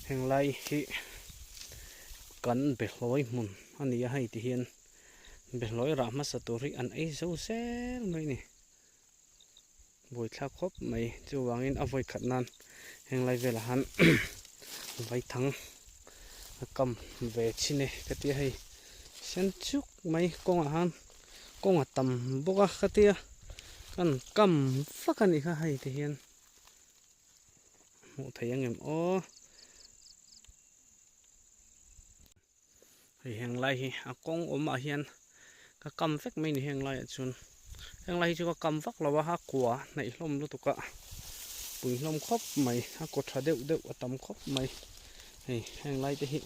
Heng lai hi kan behlawi hmun a ni a hei ti hian behlawi rah hmasa tur hi an ei zo zel mai a ni. Buaithlak khawp mai chuvangin a vawi khat nan heng lai velah han vaithang a kam ve chhin e ka tia hei sen chuk mai kawngah han kawng a tam bawk a ka tia kan kam vak a nih kha hei ti hian hmuh theih ang em aw. Hei heng lai hi a kawng awm ah hian ka kam vek mai ni heng laiah chuan heng lai hi chu ka kam vak lo a a kua hnaih hlawm lutuk a pui hlawm khawp mai a kaw tha deuh deuh a tam khawp mai hei heng lai te hi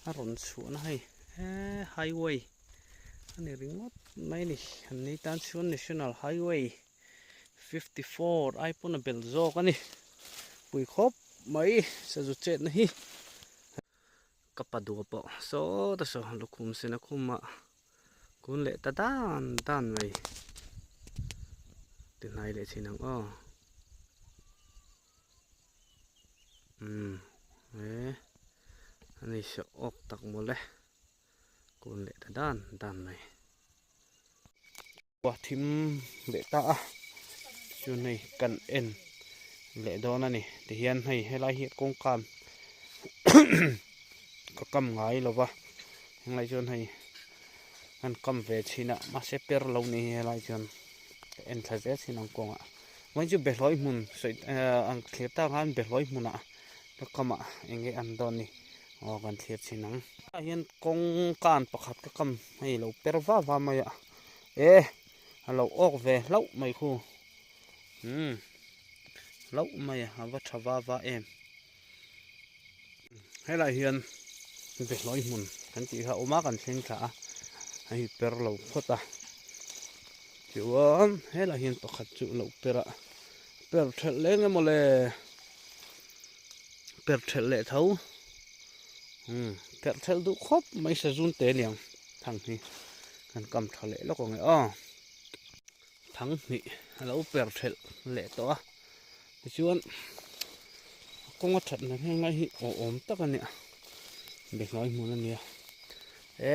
a rawn chhuahna hei eee highway a ni ringawt mai a ni an ni tan chuan national highway 54 ai pawn a bel zawk a ni pui khawp mai sazu chetna hi. Ka pa duh pawh saw ta saw lukhum sen a khum a kun leh ta dan dan mai ti hnai leh thin ang aw umm he ani saw awk tak mawle kun leh ta dan dan mai. Khua thim leh ta a chuan hei kan en leh dawn a ni tihian hei helai hi kawngkan ka kam ngai lo va henglai chuan hei an kam ve thin a mahse per lo ni hi helai chuan ka en thla zel thin ang kawngah vawiin chu behlawi hmun sawi ang thlir tak khan behlawi hmunah ka kamah eng nge an dawn ni aw kan thlir thin ang tah hian kawngkan pakhat ka kam hei lo per va va mai a. E a lo awk ve hlauh mai khu umm hlauh mai a va tha va va em helai hian behlawi hmun kan tih kha awm a kan thleng thla a hei per lo phawt a chuan helai hian pakhat chu lo per a per thelh leng emaw le per thelh leh tho umm per thelh duh khawp mai sazun te aniang thang hi. Kan kam tha leh lawk ang e aw. Thang hnih a lo per thelh leh tawh a. Tichuan a kawng a that na heng lai hi awhawm tak a nia. Behlawi hmun a nia.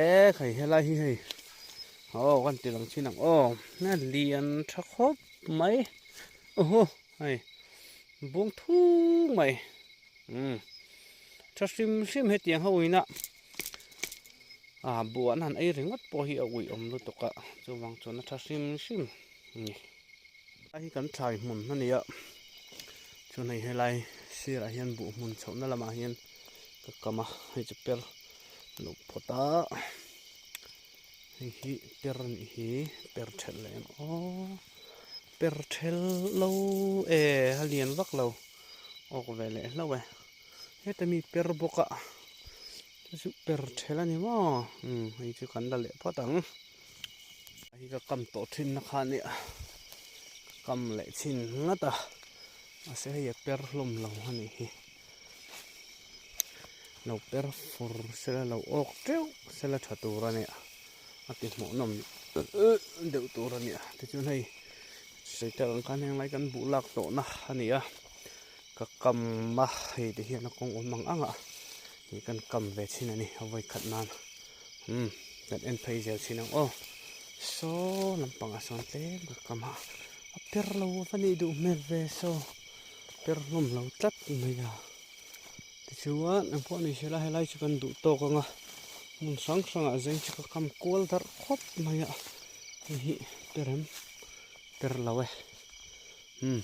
E khai helai hi hei aw kan ti lang chin ang aw. A lian tha khawp mai. Oho hei buang thung mai. Umm tha hrim hrim hetiang ho ina ah buh an han ei ringawt pawh hi a uih awm lutuk a chuvang chuan a tha hrim hrim a ni. Helai hi kan thlai hmun a ni a chuan hei helai sirah hian buh hmun chhohna lamah hian ka kam a hei chu per lo phawt a hei hi per a nih hi per thelh leh em aw per thelh lo e a lian vak lo. Awk ve leh hlauh e. Heta mi per bawk a chu chu per thelh a ni maw umm hei chu kan la leh phawt ang. Hei ka kam tawh thin na kha nia ka kam leh chhin ngat a mahse hei a per hlawm lo a nih hi. Lo per fur sela lo awk teuh sela tha tur a nia a ti hmuhnawm deuh tur a nia tichuan hei. Sawi tak ang khan heng lai kan buh lak tawhna a ni a, ka kam a hei te hian a kawng awm ang ang a ih kan kam ve thin a ni a vawi khat nan umm kan en phei zel thin ang aw saw lampangah sawn tlem ka kam a a per lo a va nih duh hmel ve saw per hlawm lo tlat mai a tichuan engpawh ni se la helai chu kan duh tawk ang a hmun hrang hrangah zeng chu ka kam kual darh khawp mai a hei hi perem per lo e umm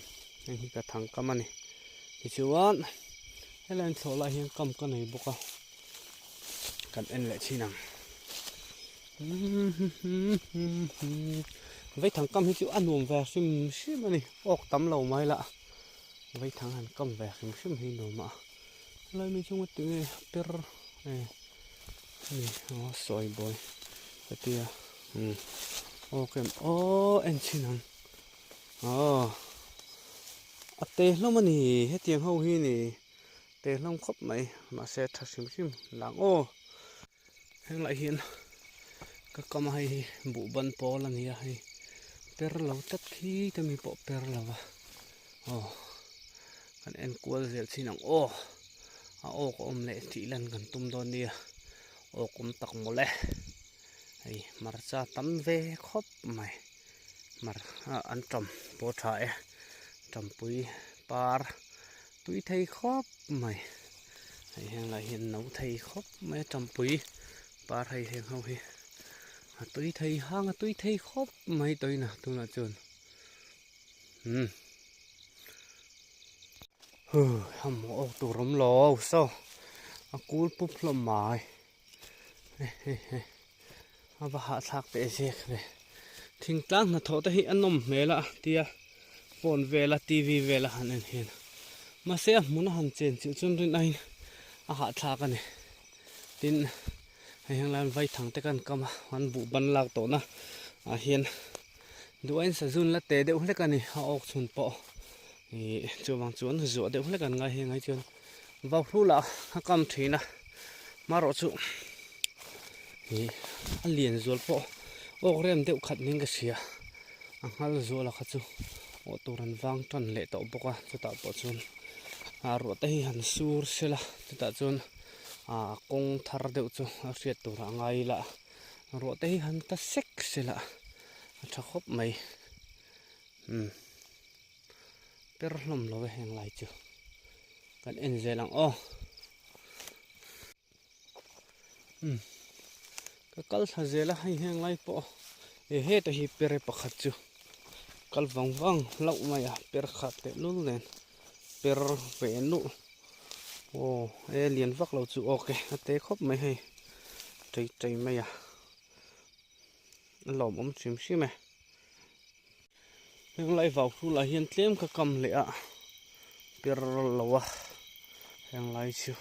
hei hi ka thang kam a ni tichuan helai an thlawh lai hian kam ka nei bawk a kan en leh thin ang vaithang kam hi chu a nuam ve hrim hrim a ni awk tam lo mai lah vaithang han kam ve hrim hrim hi nuam a helai mi chu ngatinge per e Hemi aw sawi bawi ka tia umm aw ka em aw en chhin ang aw a te hlawm a ni hetiang ho hi ni te hlawm khawp mai mahse a tha hrim hrim lang aw heng lah hian ka kam a hei hi buh ban pawl a ni a hei per lo tlat khi te mi pawh per lo va aw kan en kual zel chhin ang aw. A awk a awm leh tih lan kan tum dawn nia awk awm tak mawlh e hei hmarcha tam ve khawp mai hmar ah an tam pawh tha e tampui par tui thei khawp mai hei heng lai hian no thei khawp mai a tampui par hei heng ho hi a tui thei hang a tui thei khawp mai tawina tunah chuan umm. Huh a maw awk tur awm lo saw a kul pup hlawm mai a va hahthlak teh zek ve thingtlang hnathawh te hi a nawm hmel a tia phone vela T_V vela han en hian mahse a hmun a han chen chilh chuan rin aiin a hahthlak a ni tin hei heng lai vaithang te kan kam a an buh ban lak tawhna ah hian duh aiin sazun la teh deuh hlek a ni a awk chhun pawh. Ih chuvang chuan zuah deuh hlek an ngai heng ai chuan vauhlu lah a kam thin a marawh chu ih a lian zual pawh awk rem deuh khat ning ka hria a nghal zual a kha chu awh tur an vang tan leh tawh bawk a chutah pawh chuan ah ruah te hi han sur sela chutah chuan ah kawng thar deuh chu a hriat tur a ngai ila ruah te hi han ta sek sela a tha khawp mai umm. Per hlawm lo e heng lai chu kan en zel ang aw umm ka kal thla zel a hei heng lai pawh e heta hi per pakhat chu kal vang vang hlauh mai a per khat teh lul nen per ve nuh aw e lian vak lo chu awk e a te khawp mai hei tei tei mai a a lawmawm hrim hrim e. Heng lai vau hrulah hian tlem ka kam leh a per lo a heng lai chu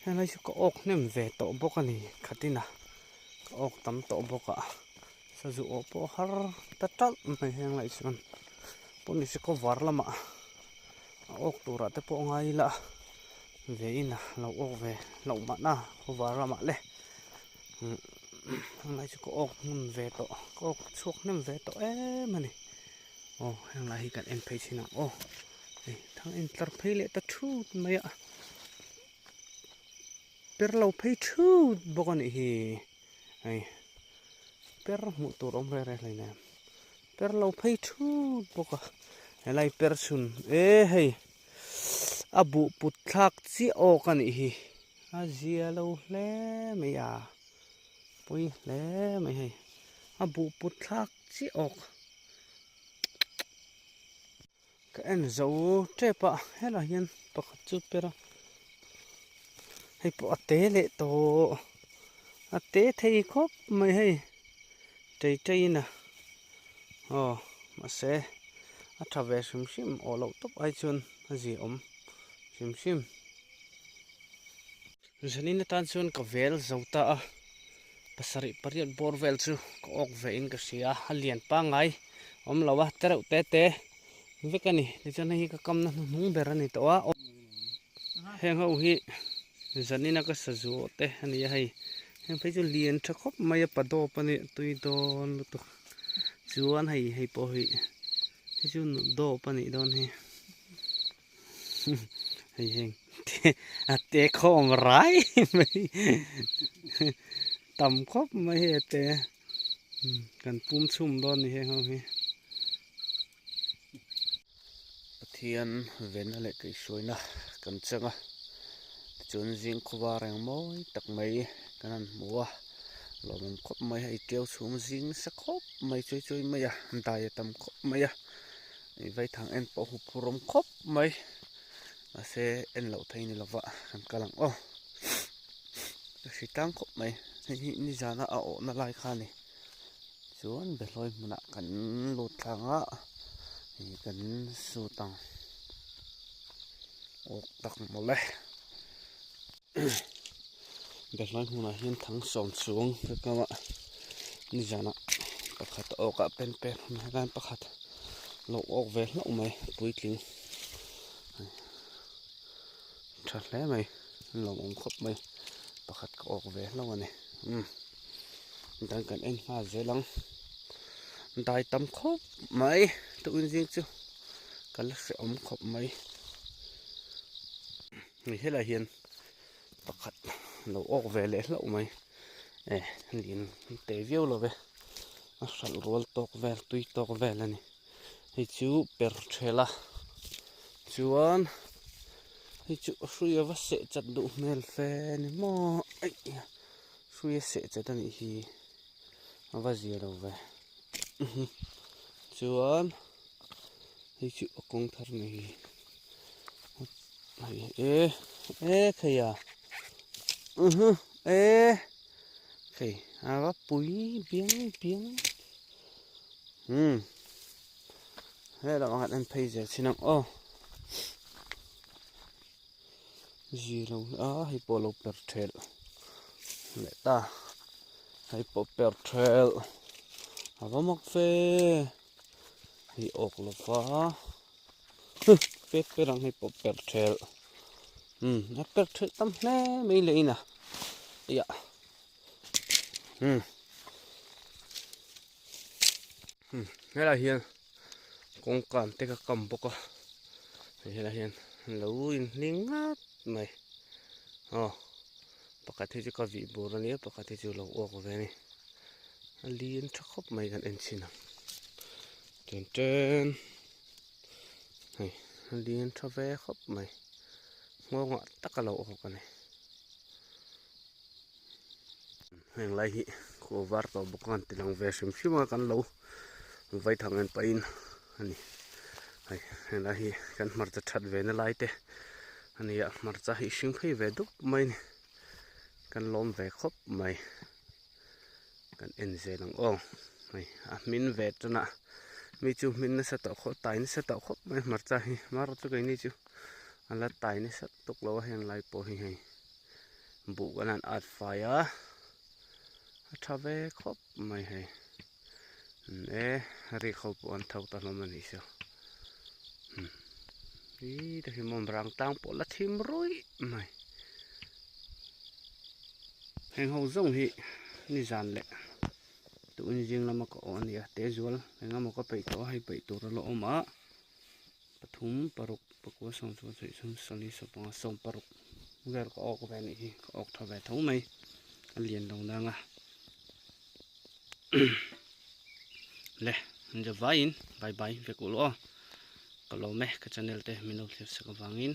heng lai chu ka awk hnem ve tawh bawk a ni khatin a ka awk tam tawh bawk a sazu awh pawh har ta talh mai heng lai chuan pawh ni se cover lamah a awk turah te pawh ngai ila ve in a lo awk ve loh mahna cover lamah le. Heng lai chu ka awk hmun ve tawh ka awk chhuak hnem ve tawh em a ni aw heng lai hi kan en phei thin ang aw hei thang en tlar phei leh ta thut mai a per lo phei thut bawk a nih hi hei per hmuh tur awm reng reng hleinem per lo phei thut bawk a helai per chhun e hei a buh put thlak chiah awk a nih hi. A zia lo hle mai a, pawi hle mai hei, a buh put thlak chiah awk. Ka en zo tep a, helai hian pakhat chu per a, hei pawh a te leh tawh, a te thei khawp mai hei, tei tei in a, aw mahse a tha ve hrim hrim awh loh tawp ai chuan a ziaawm hrim hrim. Zanin atan chuan ka vel zo ta a, pasarih pariat bawr vel chu ka awk ve in ka hria a, a lian pangngai awm lo a, tereuh te te vek a ni, tichuan hei hi ka kamna hnuhnung ber a ni tawh a, heng ho hi zanin a ka sazu awh te a ni a hei, heng phei chu lian tha khawp mai a padawp a ni tui dawn lutuk chuan hei hei pawh hi hei chu dawp a nih dawn hi. Hei heng a te khawm rai mai tam khawp mai hei a te kan pum chhum dawn ni heng ho hi Pathian venna leh kaihhruaina kan chang a tichuan zing khawva reng mawi tak mai kan han hmu a lawmawm khawp mai hei tiau chhung zing sa khawp mai chuai chuai mai a dai a tam khawp mai a. Ih vaithang en pawh hup hurawm khawp mai mahse en loh theih ni lova kan kal ang aw ka hri tlang khawp mai hei hi nizana a awhna lai kha a ni chuan behlawi hmunah kan lut thlang a ih kan sut ang awk tak mawlh e behlawi hmunah hian thang sawm chuang ka kam a nizanah pakhat a awk ah pen pen a helai pakhat lo awk ve hlauh mai puitling tha hle mai lawmawm khawp mai pakhat ka awk ve hlauh a ni umm dan kan en nghal zel ang dai tam khawp mai tukin zing chu ka la hrehawm khawp mai. Hei helai hian. Pakhat lo awk ve leh hlauh mai e lian te viau lo ve a hralh rual tawk vel tui tawk vel a ni hei chu per thel a chuan hei chu hrui a va seh chat duh hmel fe ni maw aih hrui a seh chat a nih hi a va zia lo ve chuan hei chu a kawng thar ni hi. E e khei a e khei a va pui biang biang he lam ah an phei zel chin ang aw zi lo a hei pawh lo per thelh leh ta hei pawh per thelh a va mak fe hei awk lova. Pek per ang hei pawh per thelh umm a per thelh tam hle mai leh in a iah umm umm helaiah hian kawngkan te ka kam bawk a hei helaiah hian lo inhling nghat mai aw pakhat hi chu ka vih bur ania pakhat hi chu lo awk ve a ni a lian tha khawp mai kan en chhin ang ten ten. Hei a lian tha ve khawp mai nghawngah tak a lo awk a ni heng lai hi khua var tawh bawk a ti lang ve hrim hrim a kan lo vai thang en pahin a ni hei heng lai hi kan hmarcha that ve na lai te a ni a hmarcha hi hring phei ve dup mai a ni kan lawm ve khawp mai. Kan en zel ang aw hei a hmin ve tan a mi chu hmin nasa tawh khawp tai nasa tawh khawp mai hmarcha hi mar chu keini chu a la tai nasa tuk lo a heng lai pawh hi hei buh kan han at fai a a tha ve khawp mai hei e rik ho pawh an tho ta hlawm a nih chu ih te hi mawm rang tlang pawh la thim ruih mai. Heng ho zawng hi nizan leh tuin zing lama ka awh a ni a Tezual eng emaw ka peih tawh a hei peih tur a la awm a pathum paruk pakua sawm chuan sawi sawm sawli sawmpanga sawm paruk vel ka awk ve a nih hi ka awk tha ve tho mai a lian lo nang a le an za vaiin bye bye vek ulh aw ka lawm e ka channel te min lo thlir sak avangin.